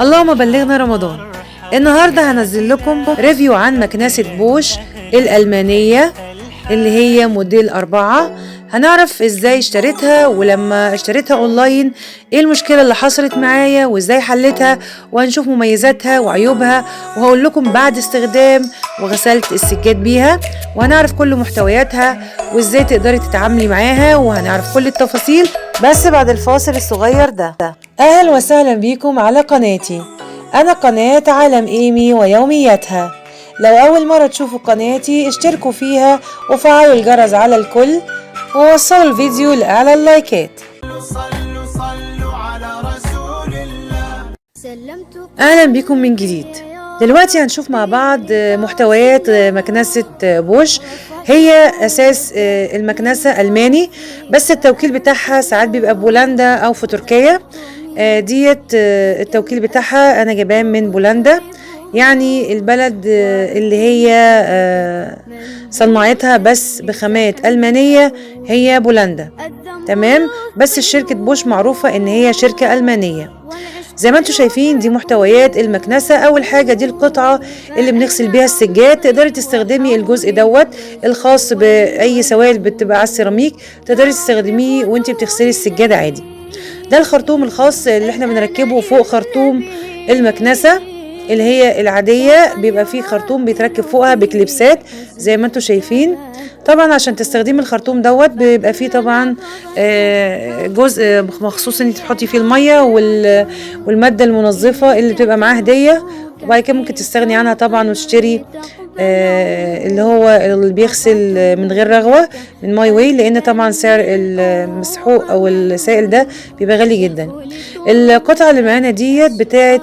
اللهم بلغنا رمضان. النهاردة هنزل لكم review عن مكنسة بوش الألمانية اللي هي موديل 4. هنعرف ازاي اشتريتها، ولما اشتريتها اونلاين ايه المشكلة اللي حصلت معايا وازاي حلتها، وهنشوف مميزاتها وعيوبها، وهقول لكم بعد استخدام وغسلت السجاد بيها، وهنعرف كل محتوياتها وازاي تقدري تتعاملي معاها، وهنعرف كل التفاصيل بس بعد الفاصل الصغير ده. اهلا وسهلا بيكم على قناتي، انا قناة عالم ايمي ويومياتها. لو اول مرة تشوفوا قناتي اشتركوا فيها وفعلوا الجرس على الكل ووصلوا الفيديو لأعلى اللايكات. أهلا بكم من جديد. دلوقتي هنشوف مع بعض محتويات مكنسة بوش. هي أساس المكنسة ألماني، بس التوكيل بتاعها ساعات بيبقى بولندا أو في تركيا. ديت التوكيل بتاعها أنا جايباه من بولندا، يعني البلد اللي هي صنعتها بس بخامات ألمانية هي بولندا، تمام. بس الشركة بوش معروفة ان هي شركة ألمانية. زي ما انتم شايفين دي محتويات المكنسة. اول حاجة دي القطعة اللي بنغسل بيها السجاد، تقدري تستخدمي الجزء دوت الخاص بأي سوائل بتبقى على السيراميك، تقدري تستخدميه وانت بتغسلي السجادة عادي. ده الخرطوم الخاص اللي احنا بنركبه فوق خرطوم المكنسة اللي هي العادية، بيبقى فيه خرطوم بيتركب فوقها بكليبسات زي ما انتم شايفين. طبعا عشان تستخدمي الخرطوم دوت بيبقى فيه طبعا جزء مخصوص ان انت تحطي فيه المية والمادة المنظفة اللي بتبقى معاه هدية، وبعد كده ممكن تستغني عنها طبعا وتشتري اللي هو اللي بيغسل من غير رغوة من ماي واي، لان طبعا سعر المسحوق او السائل ده بيبقى غالي جدا. القطعة اللي معانا ديت بتاعت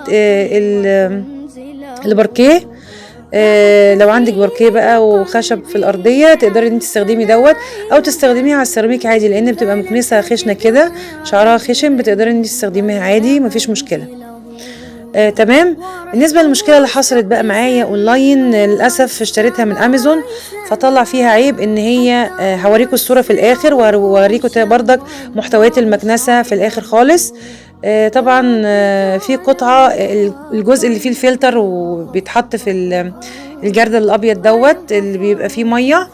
الباركيه. لو عندك باركيه بقى وخشب في الارضية تقدري ان انت تستخدمي دوت، او تستخدميها على السيراميك عادي، لان بتبقى مكنسة خشنه كده شعرها خشن، بتقدري ان انت تستخدميها عادي مفيش مشكلة. تمام. بالنسبة للمشكلة اللي حصلت بقى معايا اونلاين، للاسف اشتريتها من امازون، فطلع فيها عيب ان هي هوريكم الصورة في الاخر، وهوريكم بردك محتويات المكنسة في الاخر خالص. طبعا في قطعه الجزء اللي فيه الفلتر وبيتحط في الجردل الابيض دوت اللي بيبقى فيه مية،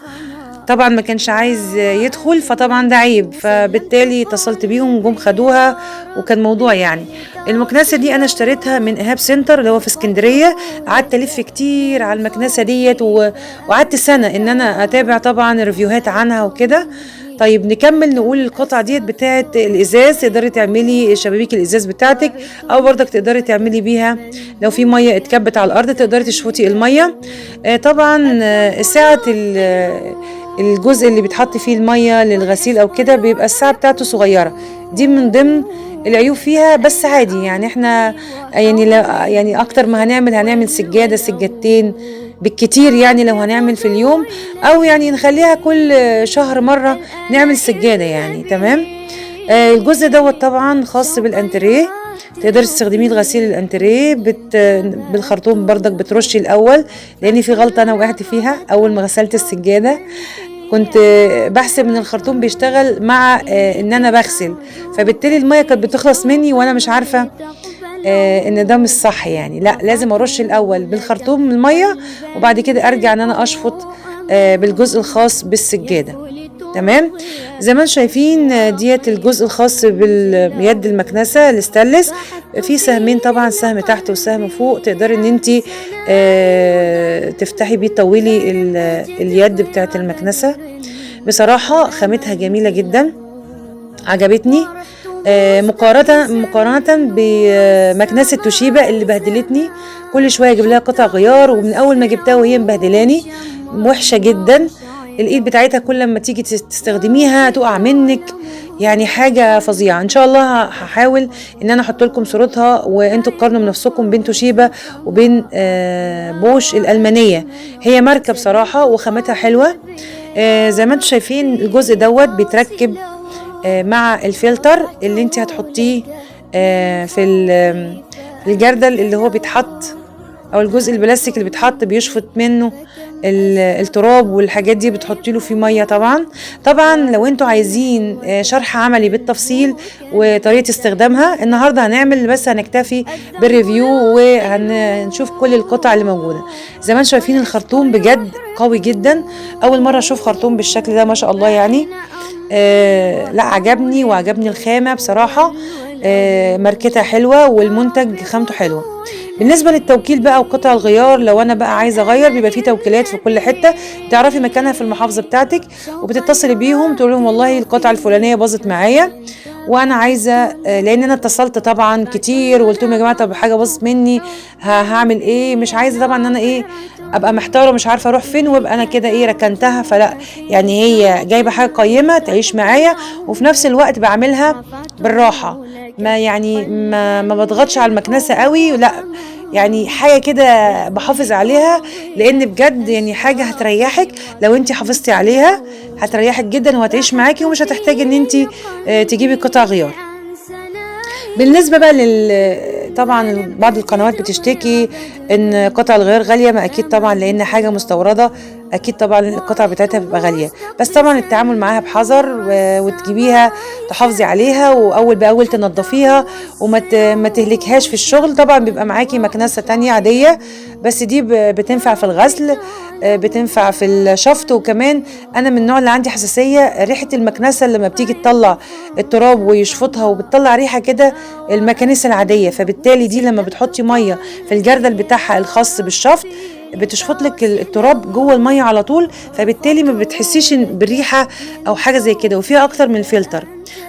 طبعا ما كانش عايز يدخل، فطبعا ده عيب، فبالتالي اتصلت بيهم وجم خدوها، وكان موضوع يعني. المكنسة دي انا اشتريتها من ايهاب سنتر اللي هو في اسكندرية. قعدت الف كتير على المكنسة ديت وقعدت سنة ان انا اتابع طبعا ريفيوهات عنها وكده. طيب نكمل نقول القطعة ديت بتاعت الازاز، تقدري تعملي شبابيك الازاز بتاعتك، او برضك تقدري تعملي بيها لو في مية اتكبت على الارض تقدري تشفطي المية. طبعا سعة الجزء اللي بيتحط فيه المية للغسيل او كده بيبقى السعة بتاعته صغيرة، دي من ضمن العيوب فيها، بس عادي يعني احنا يعني يعني اكتر ما هنعمل سجادة سجادتين بالكتير، يعني لو هنعمل في اليوم، او يعني نخليها كل شهر مرة نعمل سجادة يعني، تمام. الجزء دوت طبعا خاص بالانتريه، تقدري تستخدميه لغسيل الانتريه بالخرطوم بردك، بترشي الاول، لان في غلطه انا وقعت فيها اول ما غسلت السجادة، كنت بحسب ان الخرطوم بيشتغل مع ان انا بغسل، فبالتالي المية كانت بتخلص مني وانا مش عارفه ان ده مش صح يعني، لا لازم ارش الاول بالخرطوم المية وبعد كده ارجع ان انا اشفط بالجزء الخاص بالسجاده، تمام. زي ما انتم شايفين ديت الجزء الخاص باليد المكنسة الستانلس، في سهمين طبعا، سهم تحت وسهم فوق، تقدري ان انت تفتحي بيه تطولي اليد بتاعت المكنسة. بصراحة خامتها جميلة جدا، عجبتني مقارنة بمكنسة توشيبا اللي بهدلتني كل شوية اجيب لها قطع غيار، ومن اول ما جبتها وهي مبهدلاني، وحشة جدا. الايد بتاعتها كل لما تيجي تستخدميها تقع منك، يعني حاجة فظيعة. ان شاء الله هحاول ان انا احط لكم صورتها وانتوا تقارنوا بنفسكم بين توشيبا وبين بوش الألمانية. هي ماركة بصراحة وخامتها حلوة. زي ما انتوا شايفين الجزء دوت بيتركب مع الفلتر اللي انت هتحطيه في الجردل اللي هو بيتحط، او الجزء البلاستيك اللي بيتحط بيشفط منه التراب والحاجات دي، بتحطي له فيه مية. طبعا طبعا لو انتوا عايزين شرح عملي بالتفصيل وطريقه استخدامها، النهارده هنعمل بس هنكتفي بال review وهنشوف كل القطع اللي موجودة. زي ما انتم شايفين الخرطوم بجد قوي جدا، اول مرة اشوف خرطوم بالشكل ده ما شاء الله يعني. لا عجبني، وعجبني الخامة بصراحة، ماركتها حلوة والمنتج خامته حلوة. بالنسبة للتوكيل بقى وقطع الغيار، لو انا بقى عايزه اغير بيبقى فيه توكيلات في كل حتة، تعرفي مكانها في المحافظة بتاعتك، وبتتصلي بيهم تقول لهم والله القطعة الفلانية باظت معايا وانا عايزه، لان انا اتصلت طبعا كتير وقلت لهم يا جماعة طب حاجة باظت مني هعمل ايه، مش عايزه طبعا ان انا ايه ابقى محتارة مش عارفه اروح فين، وابقى انا كده ايه ركنتها. فلا يعني هي جايبه حاجة قيمة تعيش معايا، وفي نفس الوقت بعملها بالراحة، ما يعني ما بضغطش على المكنسة قوي، لا يعني حاجة كده بحافظ عليها، لان بجد يعني حاجة هتريحك لو انت حافظتي عليها، هتريحك جدا وهتعيش معاكي، ومش هتحتاجي ان انت تجيبي قطع غيار. بالنسبة بقى طبعا بعض القنوات بتشتكي ان قطع الغيار غالية، ما اكيد طبعا لان حاجة مستورده اكيد طبعا القطع بتاعتها بتبقى غالية، بس طبعا التعامل معاها بحذر، وتجيبيها تحافظي عليها واول باول تنظفيها وما تهلكهاش في الشغل. طبعا بيبقى معاكي مكنسة تانية عادية، بس دي بتنفع في الغسل، بتنفع في الشفط. وكمان انا من النوع اللي عندي حساسية، ريحه المكنسة لما بتيجي تطلع التراب ويشفطها وبتطلع ريحه كده المكانس العادية، فبالتالي دي لما بتحطي مية في الجردل بتاعها الخاص بالشفط بتشفط لك التراب جوه المية على طول، فبالتالي ما بتحسيش بالريحه او حاجة زي كده، وفيها اكتر من فلتر.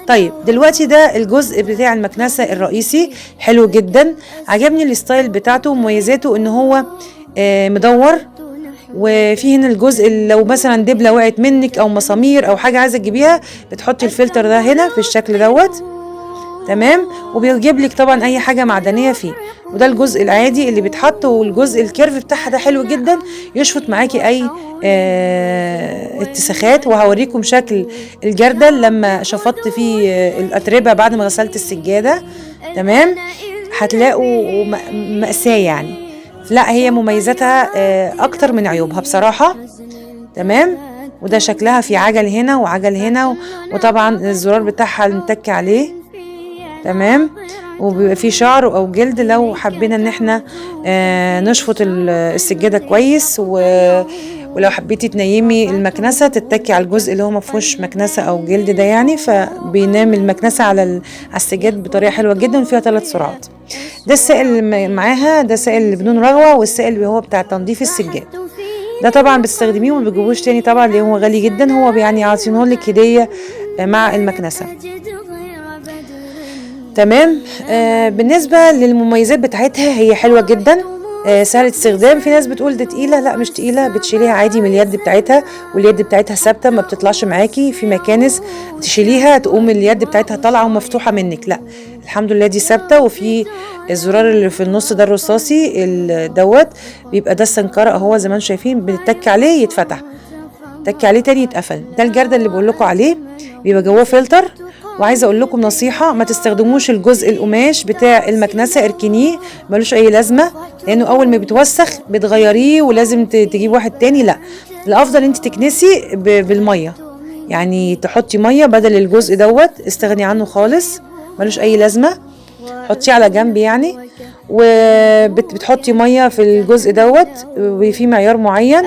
طيب دلوقتي ده الجزء بتاع المكنسة الرئيسي، حلو جدا، عجبني ال style بتاعته ومميزاته ان هو مدور، وفي هنا الجزء اللي لو مثلا دبله وقعت منك او مسامير او حاجة عايزه تجيبيها بتحطي الفلتر ده هنا في الشكل دوت، تمام، وبيجيب لك طبعا اي حاجة معدنية فيه. وده الجزء العادي اللي بيتحط، والجزء ال curve بتاعها ده حلو جدا، يشفط معاكي اي اتساخات. وهوريكم شكل الجردل لما شفطت فيه الاتربه بعد ما غسلت السجادة، تمام، هتلاقوا مأساة يعني. لا هي مميزاتها اكتر من عيوبها بصراحة، تمام. وده شكلها في عجل هنا وعجل هنا، وطبعا الزرار بتاعها المتك عليه، تمام، وبيبقى فيه شعر او جلد لو حبينا ان احنا نشفط السجادة كويس. ولو حبيتي تنيمي المكنسة تتكي على الجزء اللي هو ما فيهوش مكنسة او جلد ده يعني، فبينام المكنسة على السجاد بطريقة حلوة جدا، وفيها 3 سرعات. ده السائل اللي معاها، ده سائل بدون رغوه، والسائل اللي هو بتاع تنظيف السجاد ده طبعا بتستخدميه وما بتجيبوش تاني طبعا لان هو غالي جدا، هو يعني عاطينه لك هديه مع المكنسة، تمام. بالنسبة للمميزات بتاعتها هي حلوة جدا، سهلة استخدام. في ناس بتقول ده تقيلة، لا مش تقيلة، بتشيليها عادي من اليد بتاعتها، واليد بتاعتها ثابتة ما بتطلعش معاكي. في مكانس تشيليها تقوم اليد بتاعتها طالعه ومفتوحه منك، لا الحمد لله دي ثابتة. وفي الزرار اللي في النص ده الرصاصي دوت بيبقى ده السنكره اهو زي ما انتم شايفين، بنتك عليه يتفتح، تك عليه تاني يتقفل. ده الجردل اللي بقول لكم عليه بيبقى جواه فلتر. وعايزه اقول لكم نصيحة، ما تستخدموش الجزء القماش بتاع المكنسة، اركنيه ملوش اي لازمه، لانه اول ما بيتوسخ بتغيريه ولازم تجيب واحد تاني. لا الافضل انت تكنسي بالمية، يعني تحطي مية بدل الجزء دوت، استغني عنه خالص ملوش اي لازمه، حطيه على جنب يعني. وبتحطي مية في الجزء دوت وفي معيار معين،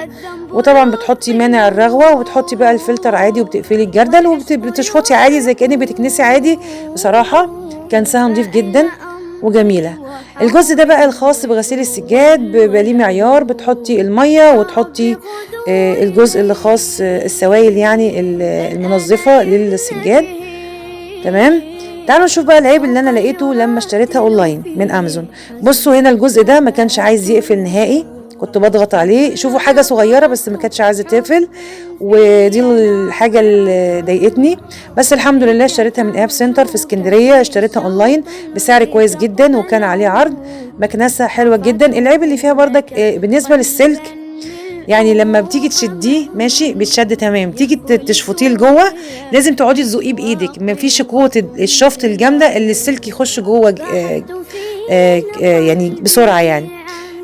وطبعا بتحطي مانع الرغوه، وبتحطي بقى الفلتر عادي، وبتقفلي الجردل وبتشفطي عادي زي كانك بتكنسي عادي. بصراحة كنسها نضيف جدا وجميلة. الجزء ده بقى الخاص بغسيل السجاد، بيبقى ليه معيار، بتحطي المية وتحطي الجزء اللي خاص السوائل يعني المنظفه للسجاد، تمام. تعالوا نشوف بقى العيب اللي انا لقيته لما اشتريتها اونلاين من امازون. بصوا هنا الجزء ده ما كانش عايز يقفل نهائي، كنت بضغط عليه، شوفوا حاجة صغيرة بس ما كانتش عايزه تقفل، ودي الحاجة اللي ضايقتني. بس الحمد لله اشتريتها من ايهاب سنتر في اسكندرية، اشتريتها اونلاين بسعر كويس جدا وكان عليه عرض. مكنسة حلوة جدا. العيب اللي فيها بردك بالنسبة للسلك، يعني لما بتيجي تشديه ماشي بيتشد تمام، تيجي تشفطيه لجوه لازم تقعدي تزقيه بايدك، مفيش قوة الشفط الجامدة اللي السلك يخش جوه يعني بسرعة. يعني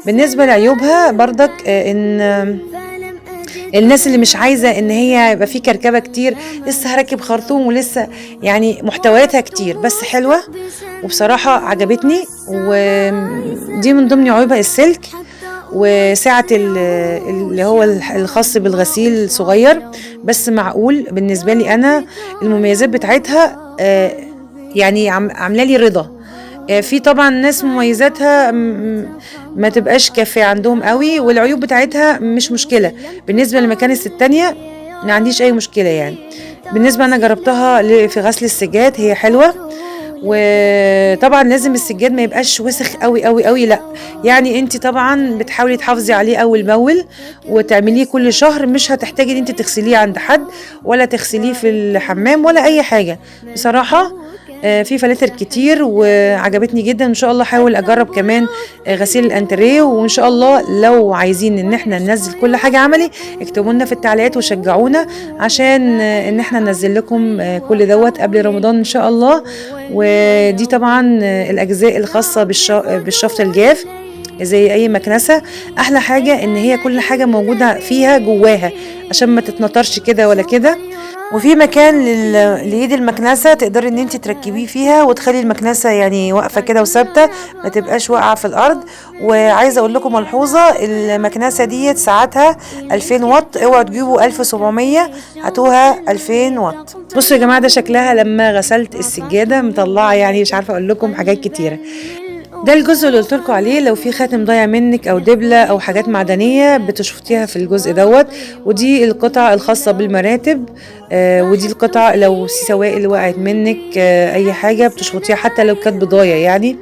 بالنسبة لعيوبها بردك ان الناس اللي مش عايزه ان هي يبقى في كركبه كتير، لسه هركب خرطوم ولسه يعني محتوياتها كتير، بس حلوة وبصراحة عجبتني. ودي من ضمن عيوبها السلك وسعة اللي هو الخاص بالغسيل صغير، بس معقول بالنسبة لي انا. المميزات بتاعتها يعني عامله لي رضا. في طبعا ناس مميزاتها ما تبقاش كافيه عندهم قوي، والعيوب بتاعتها مش مشكلة بالنسبة لمكانس التانية، ما عنديش اي مشكلة يعني. بالنسبة انا جربتها في غسل السجاد، هي حلوة. وطبعا لازم السجاد ما يبقاش وسخ قوي قوي قوي، لا يعني انت طبعا بتحاولي تحافظي عليه اول باول وتعمليه كل شهر، مش هتحتاجي ان انت تغسليه عند حد ولا تغسليه في الحمام ولا اي حاجة. بصراحة في فلاتر كتير وعجبتني جدا. ان شاء الله احاول اجرب كمان غسيل الانتريه، وان شاء الله لو عايزين ان احنا ننزل كل حاجة عملي اكتبوا لنا في التعليقات وشجعونا عشان ان احنا ننزل لكم كل دوت قبل رمضان ان شاء الله. ودي طبعا الاجزاء الخاصة بالشفط الجاف زي اي مكنسة. احلى حاجة ان هي كل حاجة موجودة فيها جواها عشان ما تتنطرش كده ولا كده. وفي مكان لإيد المكنسة تقدري ان انت تركبيه فيها وتخلي المكنسة يعني واقفة كده وثابتة، ما تبقاش واقعة في الارض. وعايزة اقول لكم ملحوظة، المكنسة ديت ساعتها 2000 واط، اوعوا تجيبوا 1700، هاتوها 2000 واط. بصوا يا جماعة ده شكلها لما غسلت السجادة، مطلعة يعني مش عارفة اقول لكم حاجات كتيرة. ده الجزء اللي قلت لكم عليه، لو في خاتم ضايع منك او دبله او حاجات معدنية بتشفطيها في الجزء دوت. ودي القطع الخاصة بالمراتب، ودي القطع لو في سوائل وقعت منك، اي حاجة بتشفطيها حتى لو كانت بضايه يعني.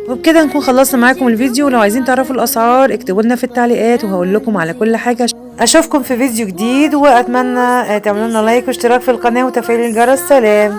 وبكده نكون خلصنا معاكم الفيديو. لو عايزين تعرفوا الاسعار اكتبوا لنا في التعليقات وهقول لكم على كل حاجة. اشوفكم في فيديو جديد، واتمنى تعملوا لنا لايك واشتراك في القناة وتفعيل الجرس. سلام.